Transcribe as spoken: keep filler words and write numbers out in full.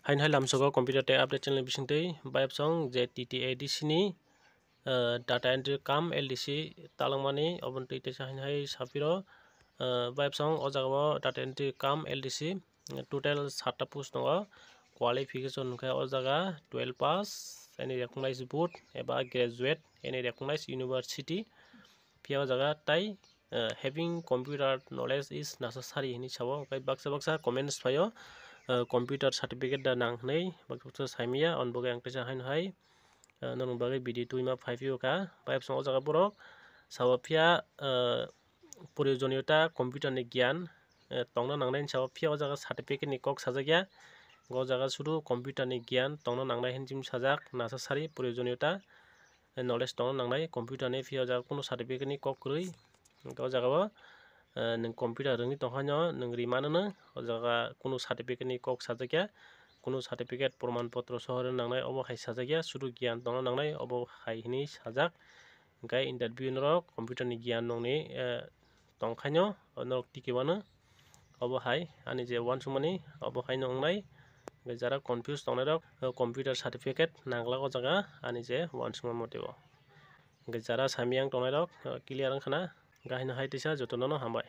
Haino hai lamsogo computer tei update channel bisingtwi bayapsong je T T A D C ni, eh, data entry cum L D C talangmani oboni twi teisa haino hai sapiro, eh, bayapsong o jagao data entry cum L D C total satta post tongo. Qualification hwnkhe o jaga twelve pass, any recognized board eba graduate, any recognized university. Phiya o jaga tai, eh, having computer knowledge is necessary hinwi sao. Hwnkhe baksa baksa comments phaio, eh, computer certificate da nang hinwi, baksa baksa saimaya, on bagwi ang teisa haino hai, eh, norok bagwi video tubui ma phai phio kha. Bayapsong o jaga borok sao phiya, eh, proyojoniota computer ni giyan, eh, tongna nangnai hinwi sao, phiya o jaga certificate ni kok sajak ya. O jaga sudu computer ni giyan tongna nangnai hinwi sajak, necessary, proyojoniota, eh, knowledge tongna nangnai computer ni, phiya o jaga kunu certificate ni kok kwrwi. Hwnkhe o jaga o, eh, nwng computer rwngwi tongkha no nwng rimano no, o jaga kunu certificate ni kok sajak ya, kunu certificate, proman potro sohor nangnai obo hai sajak ya, sudu giyan tongna nangnai obo hai hinwi sajak. Hwnkhe interview norok computer ni giyan nongni, eh, tongkhaino norok tiki wano. Obo hai ani je uansukmani obo haino wngnai. Hwnkhe jara confuse tongnairok, eh, computer certificate nanglak o jaga ani je uansukma moteo. Hwnkhe jara samiyang tongnairok, eh, clear wngkhana. Hwnkhe haino hai teisa jotono no hambai.